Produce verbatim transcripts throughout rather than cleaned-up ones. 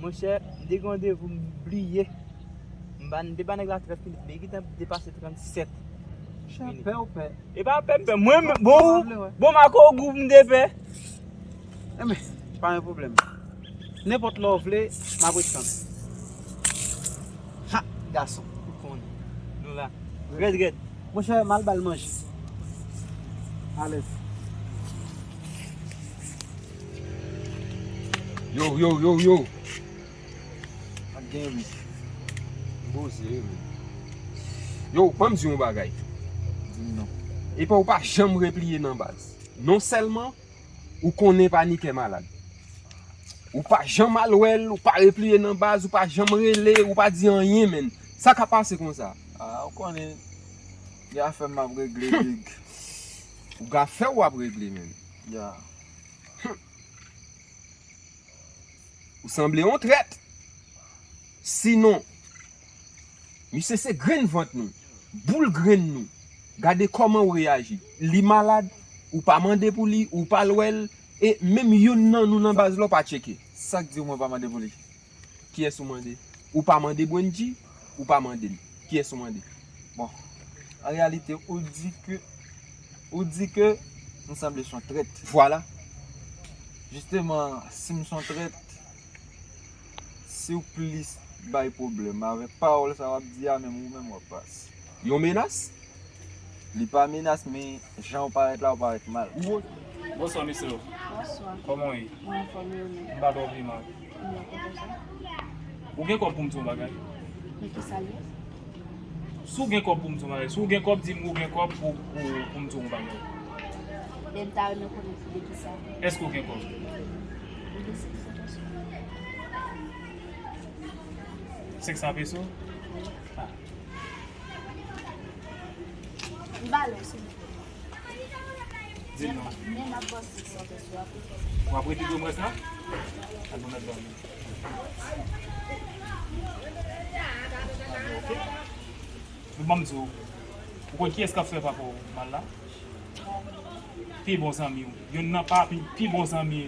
Monchè, m te gen randevou, m bliye. M pa, m te ba nèg la trant minit, men li gentan depase trannsèt minit. Chè, pè ou pè? E pa pè m pè. Mwen, bon, bon, Marco, gwoup m te pè. Enben, pa gen pwoblèm. Nenpòt lè w vle, m ap ret tann ou. Ha, gason. Ou konnen. Nou la. Rèd, rèd. Monchè, m al ba l manje. Alèz. Yo, yo, yo, yo. Ak gen wi. Poze, wi. Yo, ban m di w yon bagay. Di m non. Epa ou pa janm repliye nan baz. Non sèlman ou konnen Panikè malad. Ou pa janm al wè l, ou pa repliye nan baz, ou pa janm rele, ou pa di anyen, menn. Sa ka pase konsa? Ah, ou konnen, gen afè m ap regle, big. Ou gen afè w ap regle, menn. Ya. Ou sanble yon trèt. Sinon, misye se grenn vant nou, boul grenn nou. Gade kòman ou reyaji. Li malad, ou pa mande pou li, ou pa al wè l, e menm youn nan nou nan baz la ou pa tcheke. Sa k di w mwen pa mande pou li? Kiyès ou mande? Ou pa mande Brendy, ou pa mande l. Kiyès ou mande? Bon, an reyalite, ou di ke, ou di ke m sanble s on trèt. Vwala. Jisteman, si m s on trèt, si w plis bay pwoblèm avèk pawòl sa w ap di a, menm ou menm w ap pase. Yon menas? Li pa menas, men jan w parèt la, w parèt mal. Ou Bonswa, mesye yo. Bonswa. Kòman w ye? Mwen anfòm, e ou menm? M pa twò pi mal. M byen, kontan sa. Ou gen kòb pou m di yon bagay? Men ki sa l ye? Si w gen kòb pou m di yon bagay, si w gen kòb, di m ou gen kòb pou, pou, pou m di yon bagay. Men m ta renmen konnen de ki sa. Èske w gen kòb? M gen senk san peso. Senk san peso? Wi. Ah. M ba l, silvouplè. Di m non. Men m ap ba w senk san peso apre. W ap retire m rès la? Al bon mèt ban m. Ok. Men ban m di w, ou konn kiyès k ap fè papa w mal la? Pi bon zanmi w. Youn nan pa pi, pi bon zanmi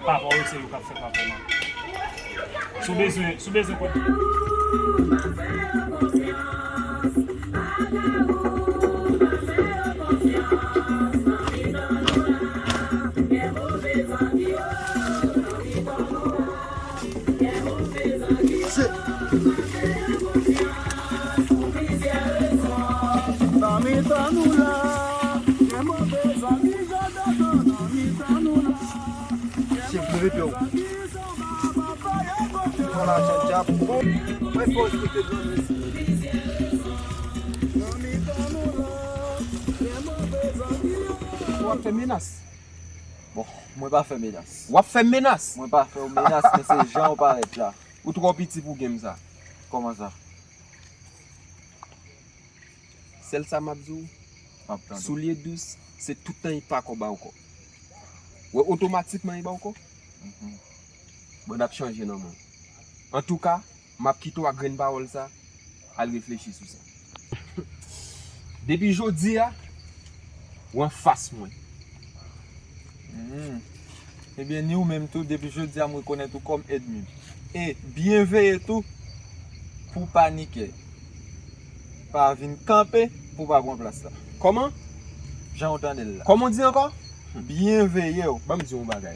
papa w yo se yo k ap fè papa w mal. Si w bezwen, si w bezwen konnen. Nan mitan nou la, gen move zanmi, gade nan mitan nou la. Chèf, leve pye w. Pran lajan djab. Mwen fò respekte granmesi. W ap fè menas. Bon, mwen pa fè menas. W ap fè menas. Mwen pa fè w menas, men se jan w parèt la. Ou twò piti pou game sa. Kòman sa? Sèl sa m ap di w, m ap tande w. Soulye dous, se tout tan y pa kò ba w kò. Wè, otomatikman y ba w kò. Mhm. Bon, n ap chanje nan men w. Antouka, m ap kite w ak grenn pawòl sa, al reflechi sou sa. Depi jodi a, w anfas mwen. Hmm. Ebyen, ni ou menm tou, depi jodi a, m rekonèt ou kòm ènmi m. E byen veye tou pou Panikè pa vin kanpe pou pa pran plas la. Kòman? Jan w tande l la. Kòman w di ankò? Byen veye w. Ban m di w yon bagay.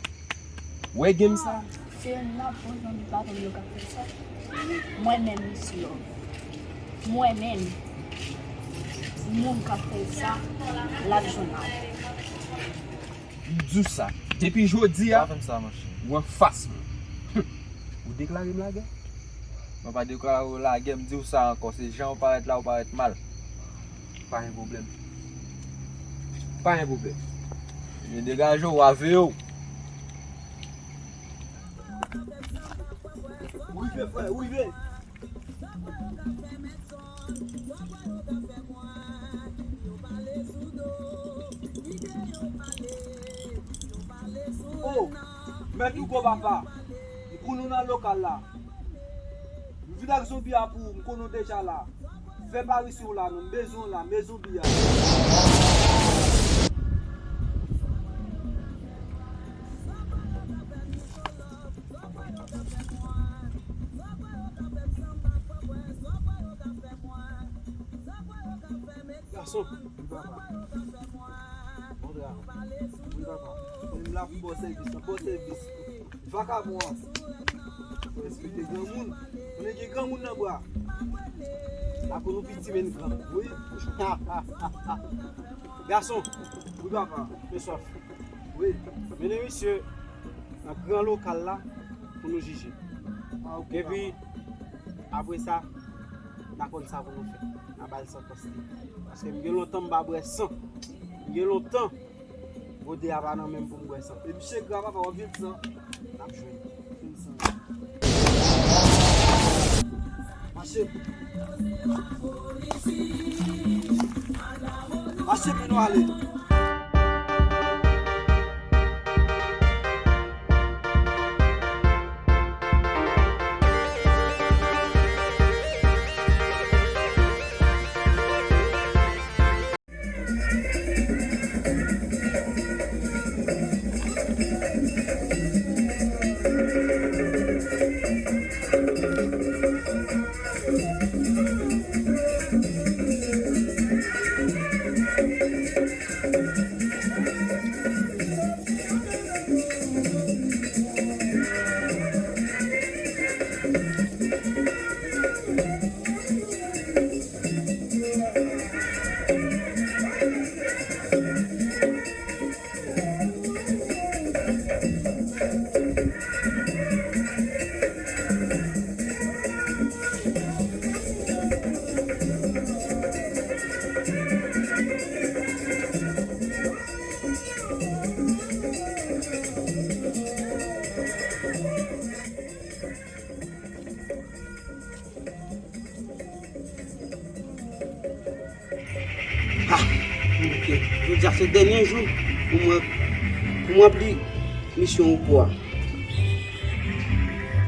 Wè game sa? Se yon napò zanmi pa konn yo k ap fè sa. Mwen menm, Miss Love. Mwen menm, moun k ap fè sa, l ap jwenn ak. M di w sa. Depi jodi a, pa fè m sa, monchè, ou anfas mwen. Ou deklare m lagè? Mwen pa deklare w lagè, m di w sa ankò, se jan w parèt la, ou parèt mal. Pa gen pwoblèm. Pa gen pwoblèm. Ebyen, degaje w, w a veye w. Ou rive, frè, ou rive. Oh, mèt Hugo papa, m konn ou nan lokal la. M vin ak zonbi a pou ou, m konn ou deja la. Fè parisyon w la non, m bezwen w la, men zonbi a. Sa pa yo ka fè nou sou love, sa pa Gason. Wi, papa. Bon travay. Wi, papa. Mwen menm la pou bò sèvis la, bò sèvis. Vakabon an. Respekte granmoun. Konnen gen granmoun nan bwa. La konnen piti men gran. Wi. Gason. Wi, papa. Fè sòf. Wi. Mennen misye nan gran lokal la pou nou jije. Ah, ok, papa. Epi, apre sa, n a konn sa pou nou fè. N a ba l santans li. Paske m gen lontan m pa bwè san. M gen lontan gode a pa nan men m pou m bwè san. E misye gra papa, w ap jwenn san. N ap jwenn. Jwenn san. Mache. Mache pou nou ale. Ha! Ok. Jodi a se dènye jou pou mwen, pou mwen ranpli misyon ou pou a.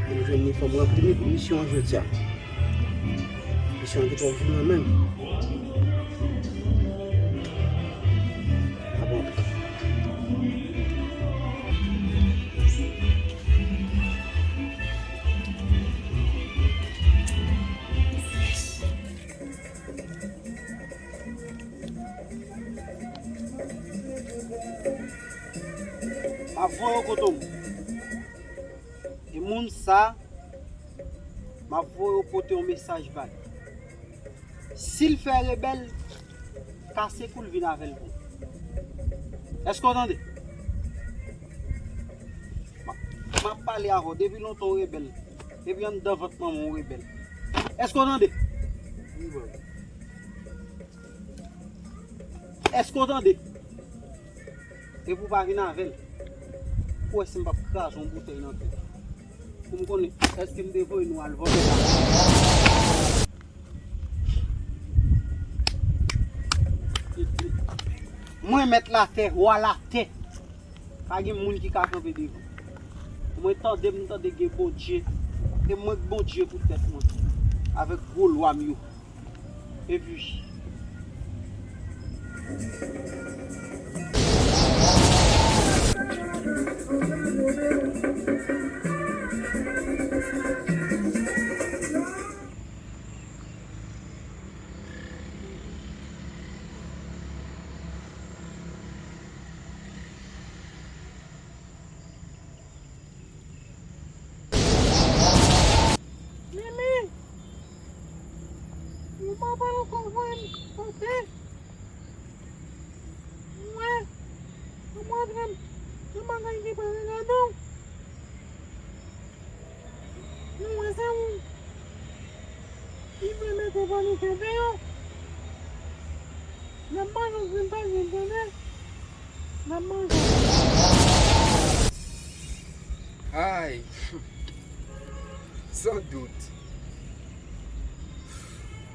Pou mwen jwenn li, fò mwen ranpli misyon an jodi a. Misyon an te twò di mwen menm. A bon. M ap voye w kote w. E moun sa, m ap voye w pote yon mesaj ba l. Si l fè rebèl, kase kou l vin avè l pou. Èske w tande? M ap, m ap pale avè w. Depi lontan w rebèl. Depi anndan vant manman w rebèl. Èske w tande? Wi, bro. Èske w tande? Epi w pa vin avè l. Ou wè si m p ap kraze yon boutèy nan tèt ou. Pou m konnen èske m te voye nou al vòlè la. Mwen mèt latè, wa latè. Pa gen moun ki ka kanpe devan. Mwen tande, m tande gen Bondye. E mwen k Bondye pou tèt mwen. Avèk gwo lwa m yo. Epi. Mimi! Ou pa pral ankò voye m pote? Mwen, mwen antre nan bagay ki pa regarde w. Mwen se ou ki vle mete panike deyò. N ap manje grenn pa grenn, tande? N ap manje. Ay! San dout.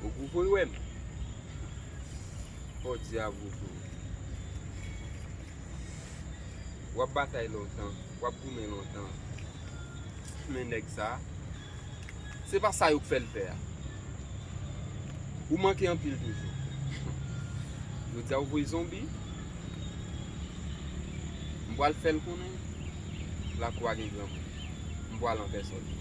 Ou gou pou wè m. Fò di a gou pou. W ap batay lontan, w ap goumen lontan. Men nèg sa, se pa sa yo k fè l pè a. Ou manke anpil toujou. Jodi a ou voye zonbi. M pral fè l konnen lakou a gen granmoun. M pral an pèsòn.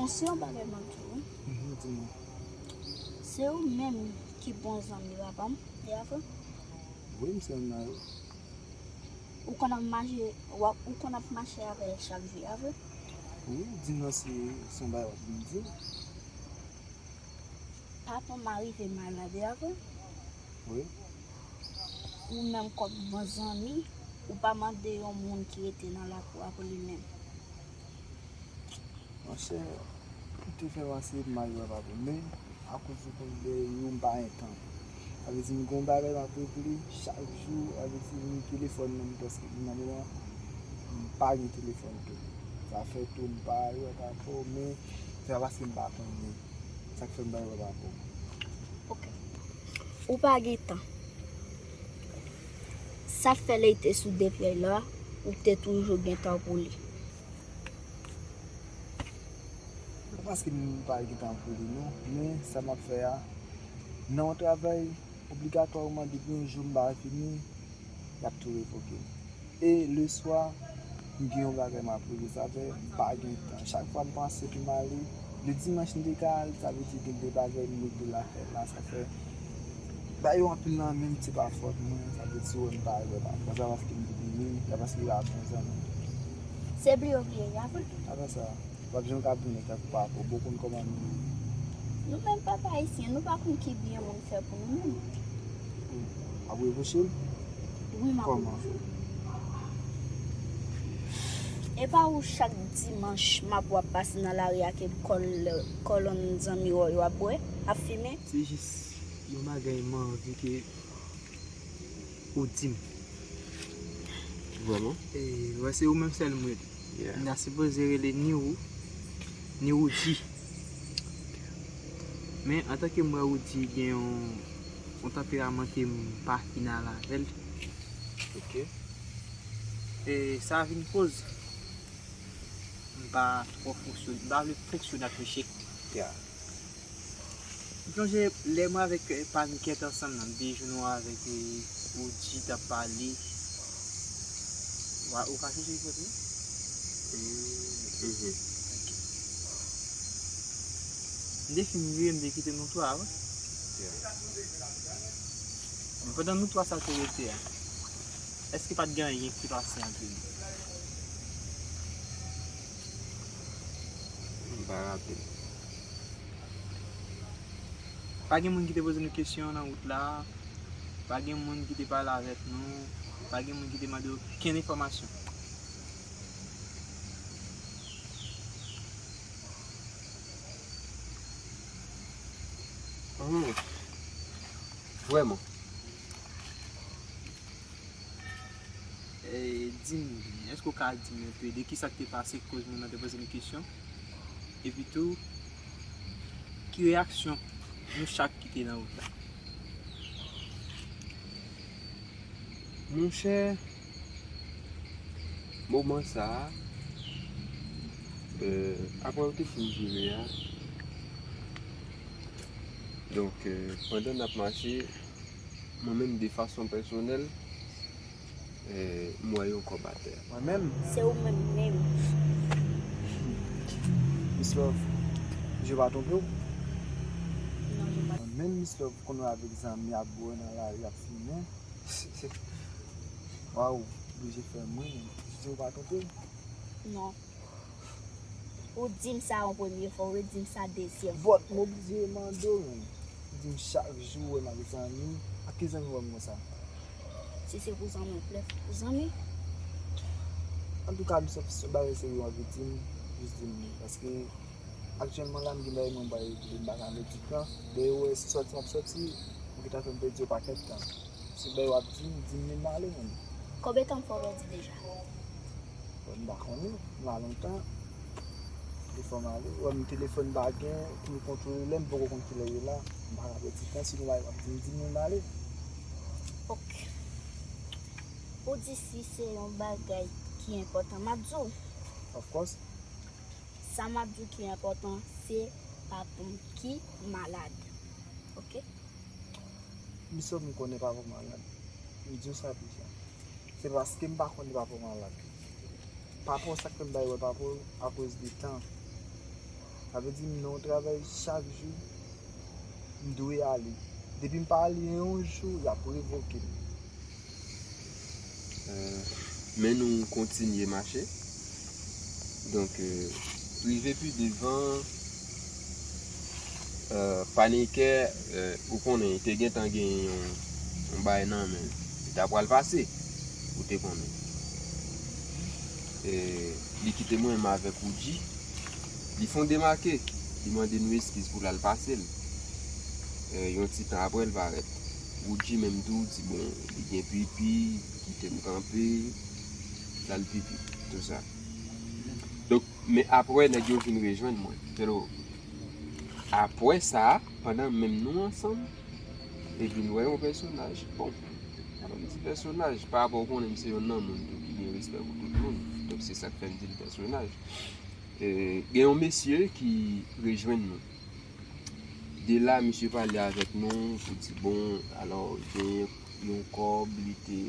Se yon bagay m ap di w. Mhm, di m. Se ou menm ki bon zanmi papa m, e a vre? Wi, m se youn nan yo. Ou konn ap mache, w ap, ou konn ap mache avè l chak jou, e a vre? Wi, di m nan si se yon bagay w ap vin di m. Papa m arive malad, e a vre? Wi. Ou menm kòm bon zanmi, ou pa mande yon moun ki rete nan lakou a pou li menm. Monchè, m te fè m ase mal wè papa m, men akoz ou konn lè yo m pa gen tan. Sa vle di m gon bagay m ap regle chak jou, sa vle di m telefòn nan m prèske li nan men an, m pa gen telefòn tou. Sa fè tou m pa wè papa w, men se pa paske m pa konnen. Sa k fè m pa wè papa w. Ok. Ou pa gen tan. Sa fè lè l te sou de pyè l la, ou te toujou gen tan pou li. Se pa paske m pa gen tan pou li non, men sa m ap fè a, nan yon travay, obligatwaman depi yon jou m pa vini, y ap tou revoke m. E leswa, m gen yon bagay m ap regle, sa fè m pa gen tan. Chak fwa m panse pou m ale, le dimanch m te ka al, sa vle di gen de bagay m regle la fè la, sa fè bay yo anpil nan men m, se pa fòt mwen, sa vle di si w wè m pa wè pa fòt, se pa paske m bliye, se pa paske yo ap bon zanmi. Se bliye w bliye, y a vre. Apre sa, w ap janm ka bliye nèg tankou papa w, bon konn kòman nou ye. Nou menm pèp ayisyen, nou pa konn ki byen moun fè pou nou menm. Hmm. W ap repwoche l? Wi, m ap repwoche l. Kòman? E pa ou chak dimanch m ap wè w ap pase nan lari ak kòl-, kòlonn zanmi w yo ap bwè, ap fimen? Se jis yon bagay m anvi ke ou di m. Vrèman? E, wè, se ou menm sèl m rele. Yeah. M ta sipoze rele ni ou, ni Roody. Men, antanke m wè Roody gen yon, yon tanperaman ke m pa final avè l. Ok. E sa vin koz m pa twò fonksyone, m pa vle fonksyone ak mesye. Yeah. M sonje lè mwen avèk, eh, Pamikèt ansanm nan, m te jwenn ou avèk, eh, Roody t ap pale. Wa, ou ka sonje li sòti? Mm, mhm. Ok. M te fin vire, m te kite nou twa, wi. Yeah. Men pandan nou twa sa te rete a, èske pa t gen anyen ki pase ant nou? M pa raple m. Pa gen moun ki te poze nou kesyon nan wout la. Pa gen moun ki te pale avèk nou. Pa gen moun ki te mande okenn enfòmasyon. Hmm. Vrèman. E, di m, èske w ka di m enpe de ki sa k te pase ki koz moun nan te poze nou kesyon? Epi tou, ki reyaksyon nou chak ki te nan wout la? Monchè, moman sa a, euh, apre yo te fin jere a, donk, euh, pandan n ap mache, mwen menm, de fason pèsonèl, eh, m wè yon kòb atè. Mwen menm. Se ou menm menm. Miss Love, je pa twonpe w? Non, je pa. Mwen menm, Miss Love, konn wè avèk zanmi ap bwè nan lari, ap fimen. Waw, oblije fè mwen, je pa twonpe w? Non. Ou di m sa yon premye fwa, ou redi m sa dezyèm fwa. But m oblije mande w menm. Ou di m chak jou ou wè m ak zanmi. Ak ki zanmi w wè m konsa? Si se pou zanmi, w plè pou zanmi. Antouka, m se yon bagay serye w anvi di m, jis di m li. Paske aktyèlman la, m gen bagay mwen bay regle, m pa ka pèdi tan. Dèyè w wè se sòti m ap sòti, ou gentan fè m pèdi yon pakèt tan. Se bagay w ap di m, di m men m ale menm. Konbyen tan m fè w pèdi deja? Bon, m pa konnen, m la lontan. Defwa m ale, wè m telefòn pa gen pou m kontwole lè, m poko konn kilè yo la. M pa ka pèdi tan, si nou pa w ap di m, di m, m ale. Ok. Ou di si se yon bagay ki enpòtan, m ap di w. Of course. Sa m ap di w ki enpòtan, se papa m ki malad. Ok? Misye, m konnen papa w malad. M di w sa deja. Se paske m pa konnen papa w malad. Papa w, sa k fè m pa wè papa w, akoz de tan. Sa vle di m nan yon travay chak jou, m dwe ale. Depi m pa ale yon jou, y ap revoke m. Euh, men nou kontinye mache. Donk, euh, rive pi devan, euh, Panikè, euh, ou konnen, te gentan gen yon, yon bay nan men. Li ta pral pase, ou te konnen. E, li kite mwen menm avèk Woodji. Li fè yon demake. Li mande nou eskiz pou l al pase l. E, yon ti tan apre, l parèt. Woodji menm tou di, bon, li gen pipi, kite m kanpe, l al pipi, tou sa. Donk, men apre, nèg yo vin rejwenn mwen. Pero, apre sa, pandan menm nou ansanm, epi m wè yon pèsonaj. Bon, lè m di pèsonaj, pa rapò ou konnen m se yonn nan moun tou ki gen respè pou tout moun. Donk, se sa k fè m di l pèsonaj. E, gen yon mesye ki rejwenn nou. De la, misye pale avèk nou pou di, bon, alò, gen yon kòb, li te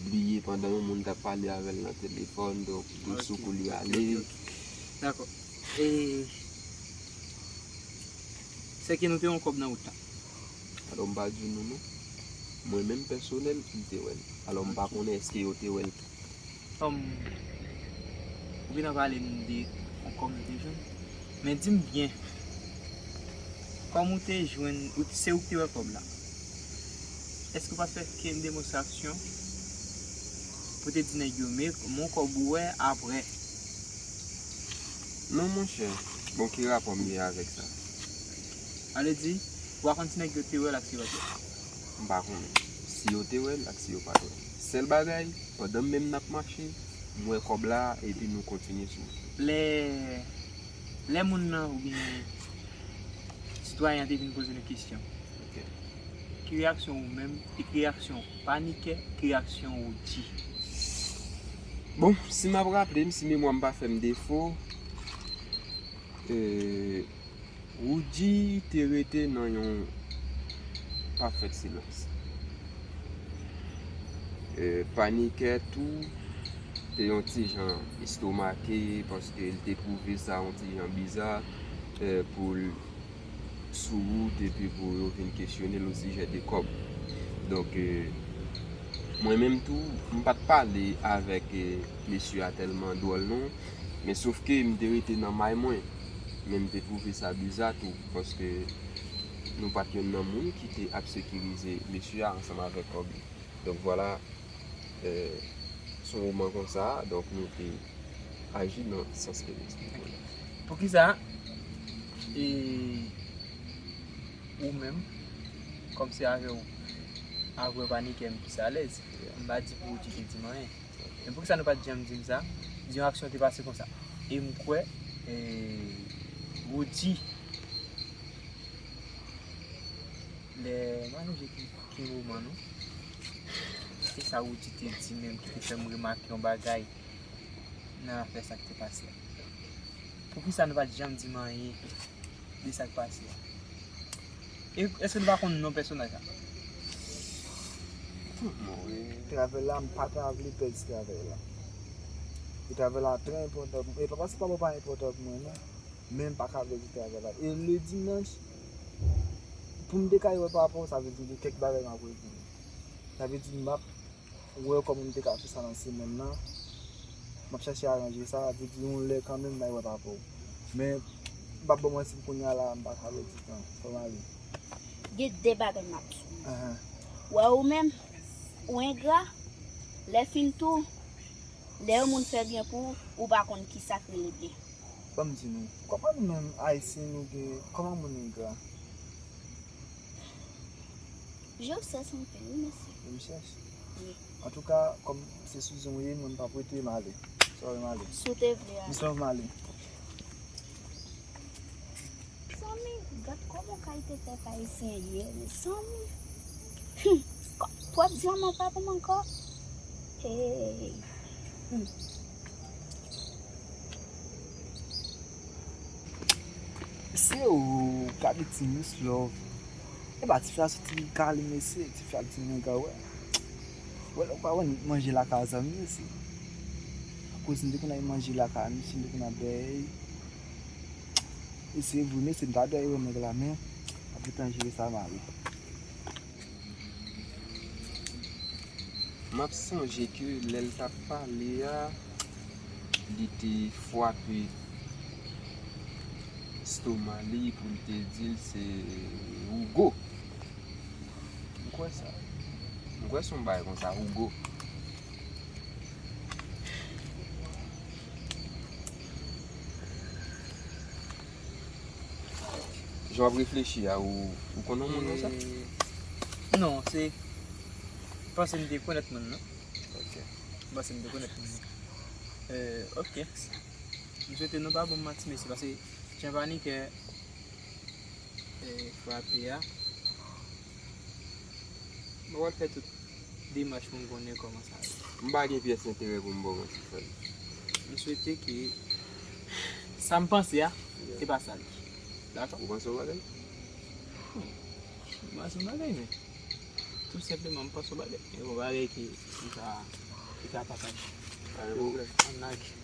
bliye pandan yon moun t ap pale avè l nan telefòn, donk, li sou kou li ale. Dakò. E, sèke nou te yon kòb nan wout la. Alò, m pa di nou non. Mwen menm pèsonèl, m te wè l. Alò, m pa konnen èske yo te wè l tou. Kòm ou gentan pale m de yon kòb nou te jwenn. Men di m byen, kòm ou te jwenn, ou, se ou ki te wè kòb la. Èske ou pa t fè kenn demonstrasyon pou te di nèg yo, men, men yon kòb ou wè apre? Non, monchè. Bon, ki rapò m gen avèk sa? Sa vle di, ou pa konn si nèg yo te wè l ak si yo pa t wè l. M pa konnen si yo te wè l ak si yo pa t wè l. Sèl bagay, pandan menm n ap mache, m wè kòb la epi nou kontinye sou wout. Lè, lè moun nan oubyen sitwayen an te vin poze nou kesyon, Ok. Ki reyaksyon ou menm, ki reyaksyon Panikè, ki reyaksyon Woodji? Bon, si m ap raple m, si memwa m pa fè m defo, e, Woodji te rete nan yon pafè silans. E, Panikè tou te yon ti jan estomake paske l te twouve sa yon ti jan biza, e, pou l sou wout epi pou yo vin kesyone l osijè de kòb. Donk, e, mwen menm tou, m pa t pale avèk, e, mesye a tèlman dwòl non, men sof ke m te rete nan may mwen, men m te twouve sa biza tou, paske nou pa t yonn nan moun ki te ap sekirize mesye a ansanm avèk kòb li. Donk, vwala, e, se yon moman konsa, donk, nou te aji nan sans ke m eksplike w la. Poukisa, e, ou menm, kòm se avè w, avè w Panikè m plis alèz, m pa di pou Woodji te di m anyen. Men poukisa nou pa t janm di m sa? Di yon aksyon te pase konsa. E m kwè, e, Woodji, lè m pa sonje ki, ki moman non. E sa Woodji te di menm ki te fè m remake yon bagay nan afè sa k te pase a. Poukisa nou pa t janm di m anyen de sa k pase a? E èske nou pa konn non pèsonaj la? Mwen, Travèl la, m pa ta vle pèdi travèl la. E travèl la trè enpòtan pou mwen. E pa paske pa bon pa enpòtan pou mwen non. Men m pa ka pèdi travèl la. E le dimanch, pou m te ka wè papa w, sa vle di gen kèk bagay m ap regle. Sa vle di m ap wè kòman m te ka fè sa nan semèn nan. M ap chache aranje sa, sa vle di yon lè kanmenm m al wè papa w. Men m p ap ba w manti pou kounye a la, m pa ka pèdi tan. Fò m ale. Gen de bagay m ap di w. Ahan. Wè ou menm, ou engra, lè fin tou, lè yon moun fè byen pou ou, ou pa konn kisa k rele byen. Ban m di nou, kòman nou menm Ayisyen nou gen, kòman moun engra? Je w chèche anpil, wi, mesye. Yo m chèche. Wi. Antouka, kòm se Suzy w ye, mwen m p ap rete, m ale. Sorry, m ale. Si w te vle ale. Misòv, m ale. Zanmi, gad kòman kalite tèt ayisyen ye, mezanmi. Hum, kò- twòp dyaman pa pou m ankò. Hey. Hum. Se ou k ap viktim Miss Love. Epa tifi a soti kale mesye, tifi a di nèg a wè. Wè lè ou pa wè manje lakay zanmi mesye. Akoz m te konn al manje lakay misye, m te konn ap bay. E se vre, mesye, m ta dwe renmen nèg la, men m ap gentan jere sa mare. M ap sonje ke lè l t ap pale a, li te frape estoma li pou l te di l se Hugo. M kwè sa. M kwè se yon bagay konsa, Hugo. Jan w ap reflechi a, ou, ou konn yon moun konsa? Eh, non, se, m panse m te konèt moun nan. Ok. M panse m te konèt moun nan. Eh, ok. M swete nou pa ban m manti, mesye, paske jan Paniker, eh, frape a, mwen pral fè tout demach pou m konnen kòman sa ye. M pa gen pyès enterè pou m ba w manti, frè m. M swete ke sa m panse a, yeah, se pa sa l ye. Dakò? Ou panse yon bagay? Hmm. M panse yon bagay, men tou senpleman, m panse yon bagay. E yon bagay ki, ki ka, ki ka pataje. Pa gen pwoblèm. Ann lage.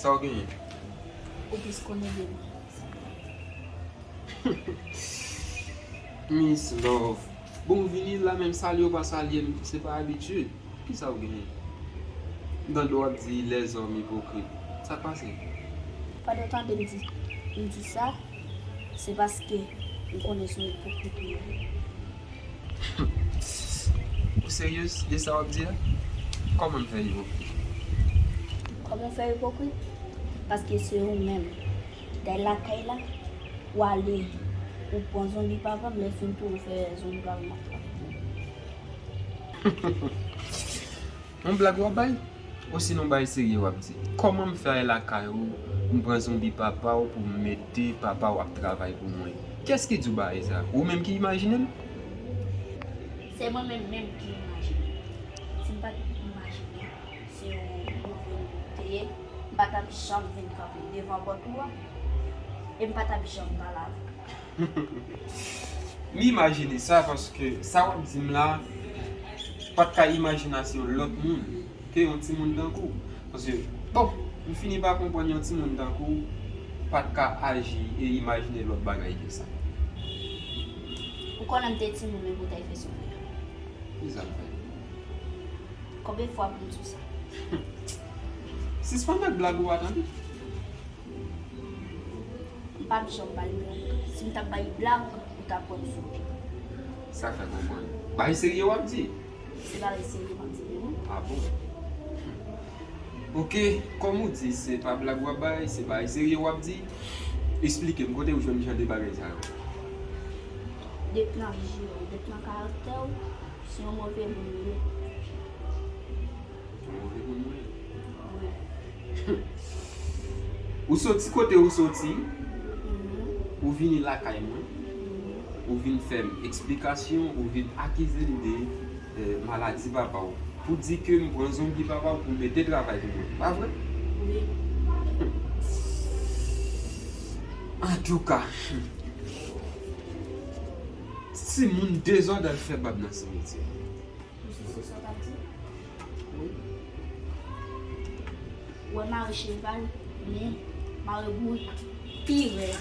Sa w genyen? Ou plis konnen de mwen. Miss Love. Bon, w vini la, menm salye w pa salye m, se pa abitid. Kisa w genyen? M tande w ap di les hommes hypocrites. Sa k pase? Pandan w tande m di, m di sa, se paske m konnen se yon ipokrit ou ye. Ou serye de sa w ap di a? Kòman m fè ipokrit? Kòman w fè ipokrit? Paske se ou menm ki t al lakay la, ou ale, ou pran zonbi papa m, lè fini tou ou fè zonbi papa m ap trape pou ou. Yon blag w ap bay? Osinon bagay serye w ap di? Kòman m fè al lakay ou, m pran zonbi papa w pou m mete papa w ap travay pou mwen? Kiyès ki di w bagay sa? Ou menm ki imajine l? Se mwen menm menm ki imajine l. Si m pa t imajine l, se yon move moun ou te ye, m pa t ap janm vin kanpe devan pòt ou a, e m pa t ap janm pale avè w. M imajine sa, paske sa w ap di m la pa t ka imajinasyon lòt moun ke yon timoun tankou w. Paske, bon, m fini pa konprann yon timoun tankou w pa t ka aji e imajine lòt bagay ke sa. Ou konnen m te timoun, men pou w t al fè sou fè. Kisa m fè? Konbyen fwa pou m di w sa? Sispann ak blag ou a, tande. M p ap janm bay blag. Si m t ap bay blag, ou t ap pran m sou pye. Sa fè konprann. Bagay serye w ap di? Se bagay serye m ap di, wi. A bon? Ok, kòm ou di, se pa blag w ap bay, se bagay serye w ap di. Esplike m, kote w jwenn jan de bagay sa yo? Depi nan vi w, depi nan karaktè w, se yon move moun ou ye. Move moun mwen. Wi. Ou soti kote ou soti, ou vini lakay mwen, ou vin fè m eksplikasyon, ou vin akize m de, eh, maladi papa w. Pou di ke m pran zonbi papa w pou mete travay pou mwen. Pa vre? Wi. Antouka, timoun dezòd al fè bab nan simetyè. Ou sou se sa w t ap di? Wi. Ou wè mare cheval, men mare bourik pi rèd.